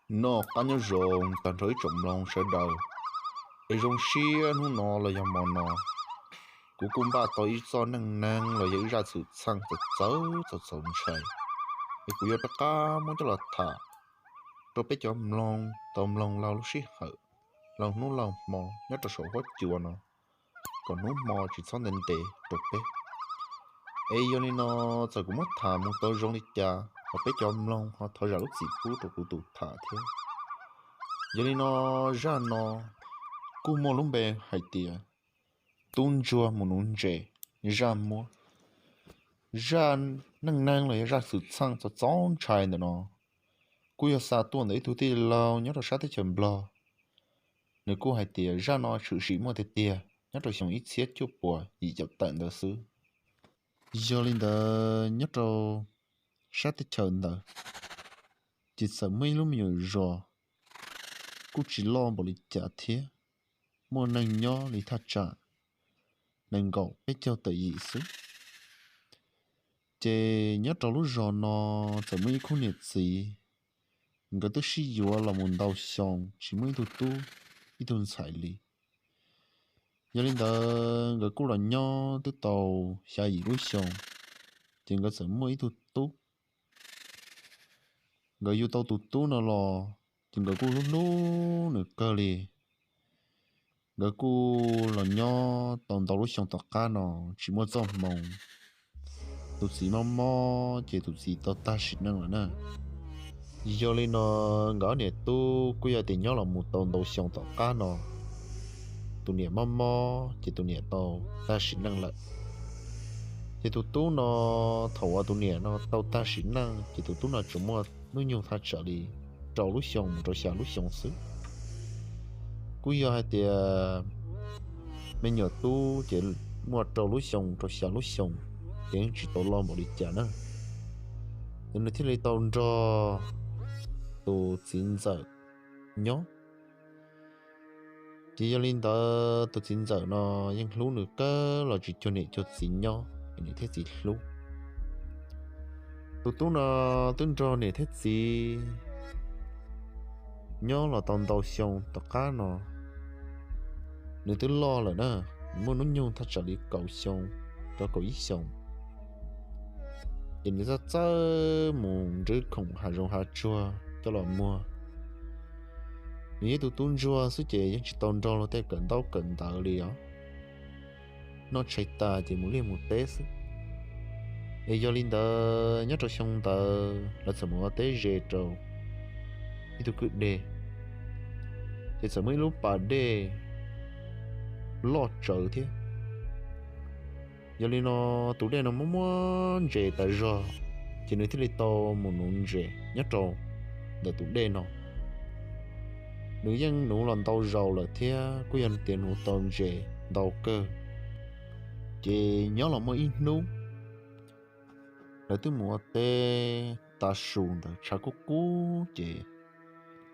Noj qab nyob zoo tag nrho ib tsoom mloog sawv daws, es zoo siab hnub no los yog hmo no, kuv kuj npaj tau ib txoj neej neeg los yog ib zaj xwm txheej txawv txawv txaus txaus ntshai, es kuv yuav rov qab muab coj los tham rau peb cov mloog tau mloog laug lub sij hawm, laug hnub laug hmo nyob rau saum huab cua no, kom hnub hmo tsis txhob ntev ntev rau peb. Es yog li no, txawm kuv muab tham mus tau zoo li cas los peb cov mloog ho thov zam lub txim pub rau kuv tus tham thiab. Yog li no, zaj no kuj muaj lub npe hais tias Tub Ntsuag mus nuv ntses zaj muab. Zaj neej neeg los yog zaj xwm txheej txaus txaus ntshai ntawm no kuj yog xa tuaj ntawm ib tug tij laug nyob rau sab teb chaws Nplog. Nws kuj hais tias zaj no tshwm sim muaj tiag tiag nyob rau xyoo ib txhiab cuaj puas yim caum tawm ntawd xwb. Yog li ntawd, nyob rau sab teb chaws ntawd ces txawm muaj ib lub me nyuam zos kuj tsis loj npaum li cas thiab, muaj neeg nyob li thaj tsam nees nkaum peb caug tawm yim xwb. Ces nyob rau lub zos no txawm muaj ib khub niam txiv, nkawd twb sib yuav los mus ntau xyoo tsis muaj ib tug tub ib tug ntxhais li. Yog li ntawd, nkawd kuj los nyob twb tau xya yim lub xyoo, ces nkawd txawm muaj ib tug tub. Nkawd yug tau tus tub no los, ces nkawd kuj hlub hlub nws kawg li. Nkawd kuj los nyob tau ntau lub xyoo tom qab no tsis muaj txoj hmoo, tus txiv mob mob ces tus txiv tau tag sim neej lawm na. Yog li no, nkawd ob niam tub kuj yog tias nyob los mus tau ntau xyoo tom qab no, tus niam mob mob ces tus niam tau tag sim neej lawm. Ces tus tub no, thaum uas tus niam no tau tag sim neej ces tus tub no tsuas muaj hnub nyoog thaj tsam li rau lub xyoo mus rau xya lub xyoo xwb. Kuj yog hais tias me nyuam tub ces muaj rau lub xyoo rau xya lub xyoo, ces yeej tsis tau loj npaum li cas na. Ces nws thiaj li tau nrog tus txiv ntxawm nyob. Ces yog li ntawd, tus txiv ntxawm no yeej hlub nws kawg los tsis cuag niam cuag txiv nyob, nws thiaj txiv hlub. Tus tub no twb nrog niam thiab txiv nyob los tau ntau xyoo tom qab no, nws twb loj lawm na, muaj hnub nyoog thaj tsam li kaum xyoo rau kaum ib xyoos. Ces nws txawj txawj mus nrhiav khoom hav zoov hav tsuag coj los muag. Nws yog tus tub ntsuag xwb ces yeej tsis tau nrog luag tej kawm ntaub kawm ntawv li os. Noj tshais tas ces mus liaj mus teb xwb. Es yog li ntawd, nyob rau xyoo ntawd lawv txawm mus ua teb ze rau ib tug kwj deg, ces txawm muaj ib lub pas dej loj tsawv thiab. Yog li no, tus dej no muaj muaj ntses tas zog, ces nws thiaj li tau mus nuv ntses nyob rau ntawm tus dej no. Nws yeej nuv los ntau zaus lawm thiab kuj yog tias nuv tau ntses ntau kawg. Ces nyob los muaj ib hnub, lawv twb mus ua teb tav su ntawd tshav kub kub, ces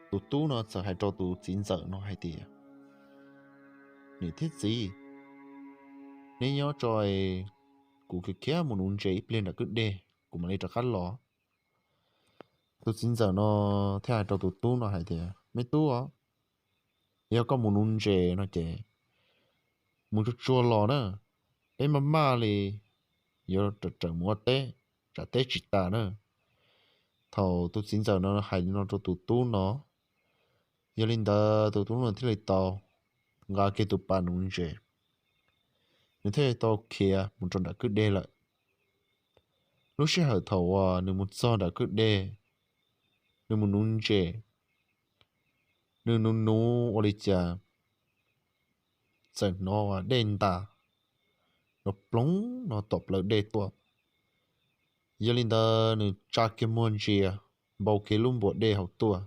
tus tub no txawm hais rau tus txiv ntxawm no hais tias, Niam thiab txiv, neb nyob tso, kuv khiav khiav mus nuv ntses ib pliag nram kwj deg, kuv mam li rov qab los. Tus txiv ntxawm no thiaj hais rau tus tub no hais tias, Me tub os, yog koj mus nuv ntses no ces mus tsuag tsuag los na, peb maj maj li yuav raws mus ua teb, tsam teb tsis tas na. Thaum tus txiv ntxawm no hais li no rau tus tub no, yog li ntawd tus tub no thiaj li tau nqa kiag tus pas nuv ntses, nws thiaj li tau khiav mus rau nram kwj deg lawm. Lub sij hawm thaum uas nws mus txog nram kwj deg, nws mus nuv ntses, nws nuv nuv ua li cas txawm hnov dej ntas nrov ploog no tom plawv dej tuaj. Yog li ntawd nws tsa kiag muag ntsia, npau kiag lub npuas dej hauv tuaj.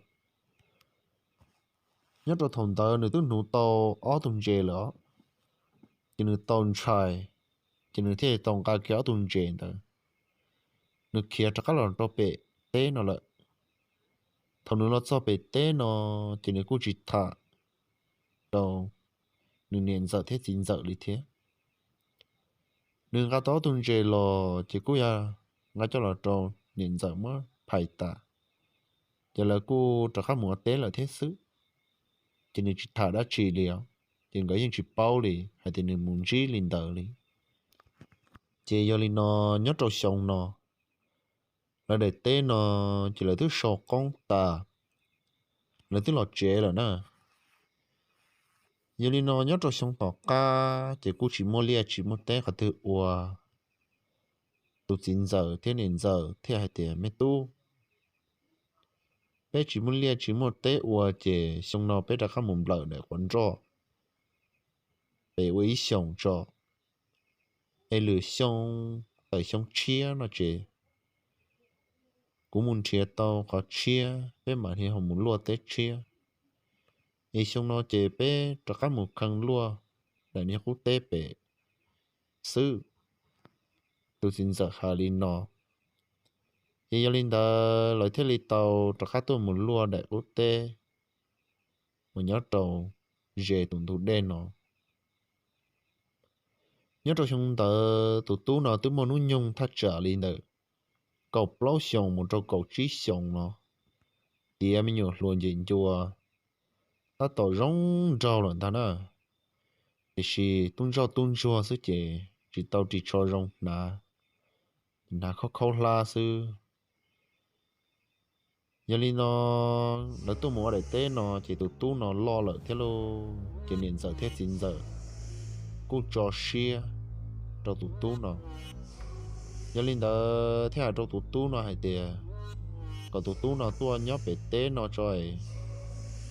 Nyob rau thaum ntawd nws twb nuv tau ob tug ntses lawm os, ces nws tau ntshai, ces nws thiaj li tau nqa kiag ob tug ntses ntawd, nws khiav rov qab los rau pem teb no lawm. Thaum nws los txog pem teb no, ces nws kuj tsis tham rau nws niam ntxawm thiab txiv ntxawm li thiab. Nws nqa tau ob tug ntses los ces kuj yog nqa coj los rau niam ntxawm muab phais tas. Ces lawv kuj rov qab mus ua teb lawm thiab xwb. Ces nws tsis tham dab tsi li os, ces nkawd yeej tsis paub li hais tias nws mus ntsib li ntawd li. Ces yog li no, nyob rau xyoo no, lawv daim teb no ces lawv twb sau qoob tas, lawv twb los tsev lawm na. Yog li no, nyob rau xyoo tom qab ces kuj tsis muaj liaj tsis muaj teb qhov twg ua. Tus txiv ntxawm thiab niam ntxawm thiaj hais tias, Me tub, peb tsis muaj liaj tsis muaj teb ua ces xyoo no peb rov qab mus nplawm daim quav nroj pem ua ib xyoos tso, es lwm xyoo, tawm xyoo tshiab no ces kuv mus nrhiav tau qhov tshiab peb mam li ho mus luaj teb tshiab. Es xyoo no ces peb rov qab mus kheej luaj daim niag qub teb pem xwb. Tus txiv ntxawm hais li no, ces yog li ntawd lawv thiaj li tau rov qab tuaj mus luaj daim qub teb uas nyob rau ze tus ntug dej no. Nyob rau xyoo ntawd tus tub no twb muaj hnub nyoog thaj tsam li ntawm kaum plaub xyoos mus rau kaum tsib xyoos no, tiav me nyuam hluas ncem ncua, tab tom zoo nraug lawm ntag na. Tiam sis tub ntsoj tub ntsuag xwb ces tsis tau ris tsho zoo hnav, hnav khaub khaub hlab xwb. Yog li no, lawv tuaj mus ua daim teb no ces tus tub no loj lawm thiab lauj, ces niam ntxawm thiab txiv ntxawm kuj tso siab rau tus tub no. Yog li ntawd thiaj hais rau tus tub no hais tias kom tus tub no tuaj nyob pem teb no tso,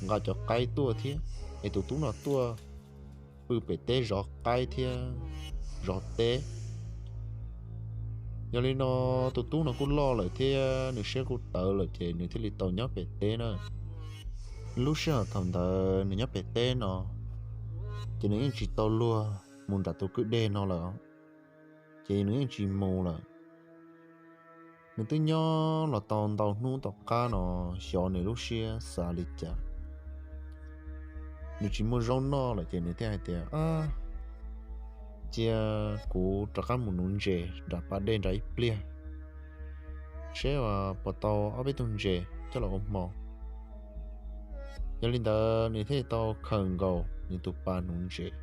nqa cov qaib tuaj thiab, es tus tub no tuaj pw pem teb zov qaib thiab zov teb. Yog li no, tus tub no kuj loj lawm thiab nws siab kuj tawv lawm ces nws thiaj li tau nyob pem teb na. Lub sij hawm thaum ntawd nws nyob pem teb no, ces nws yeej tsis tau luag mus nram tus kwj deg no lawm, ces nws yeej tsis mus lawm. Nws twb nyob los tau ntau hnub tom qab no, xyov nws lub siab xav li cas, nws tsis muaj zaub noj lawm ces nws thiaj hais tias, Cia kuv rov qab mus nuv ntses nram pas dej nram ib pliag, seb puas tau ob peb tug ntses coj los ua hmo. Yog li ntawd nws thiaj li tau khaws nkaus nws tus pas nuv ntses,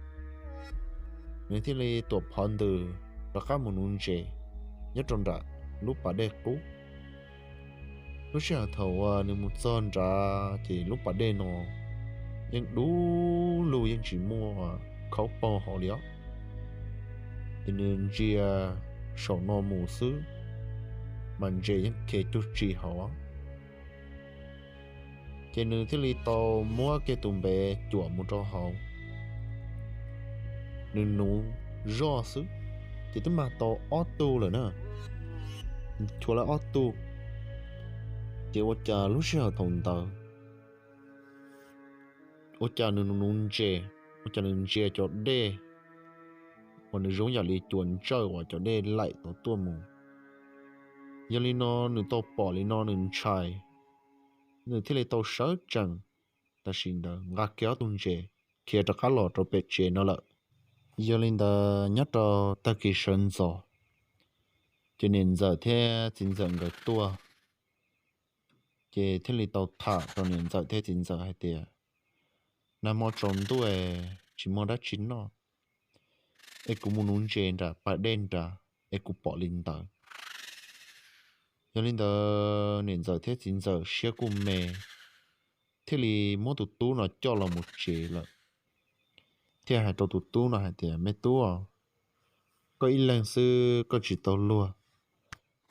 nws thiaj li tuam phov ntws rov qab mus nuv ntses nyob rau nram lub pas dej qub. Lub sij hawm thaum uas nws mus txog nrad ces lub pas dej no yeej dub lug, yeej tsis muaj khaub paug hauv li os. Ces nws ntsia saum no mus xwb, mas ntses yeej khiav cuj tsi hauv. Ces nws thiaj li tau muab kiag tus npev cuam mus rau hauv, nws nuv zoj xwb, ces twb mag tau ob tug lawm na, chua lawm ob tug. Ces ua cas lub sij hawm thaum ntawd, ua cas nws nuv nuv ntses, ua cas nws ntsia cov dej uas nws zoo yam li cuas ntsawj uas cov dej laim tau tuaj mus. Yog li no nws tau pom li no nws ntshai, nws thiaj li tau sawv tsees, tam sim ntawd nqa kiag ob tug ntses khiav rov qab los rau pem tsev no lawm. Yog li ntawd nyob rau tag kis sawv ntxov, ces niam ntxawm thiab txiv ntxawm nkawd tuaj, ces thiaj li tau tham rau niam ntxawm thiab txiv ntxawm hais tias, Nag hmo tsaus ntuj es tsis muaj dab tsi noj, es kuv mus nuv ntses nram pas dej nrad es kuv pom li ntawd. Yog li ntawd niam ntxawm thiab txiv ntxawm siab kuj me, thiaj li muab tus tub no coj los mus tsev lawm, thiaj hais rau tus tub no hais tias, Me tub, koj ib leeg xwb koj tsis tau luag,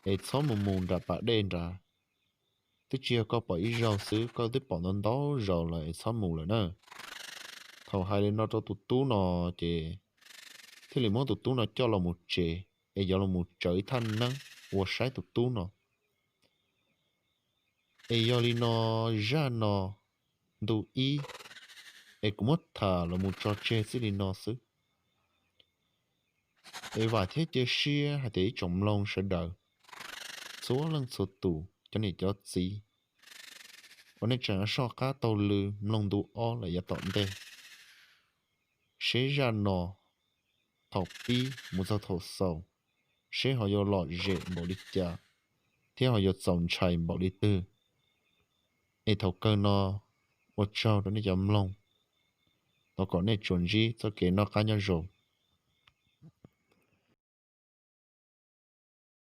es txhob mus mus nram pas dej nrad. Twb tsis yog koj pom ib zaug xwb, koj twb pom ntau ntau zaus lawm es txhob mus lawm na. Thaum hais li no rau tus tub no, ces thiaj li muab tus tub no coj los mus tsev, es yuav los mus tsawv ib thaj neeb ua saib tus tub no. Es yog li no, zaj no ntu ib, es kuv muab tham los mus tso tseg txij li no xwb. Es vam thiab cia siab hais tias ib tsoom mloog sawv daws, txhua leej txhua tus, cov niam cov txiv uas nej tseem soj qab taug lw mloog ntu ob lawm yav tom ntej, seb zaj no thaum pib mus txog thaum xaus, seb ho yuav lom zem npaum li cas, thiab ho yuav txaus ntshai npaum li twg. Es thaum kawg no ua tsaug rau nej cov mloog, thov kom nej tsuas ntsib txoj kev noj qab nyob zoo.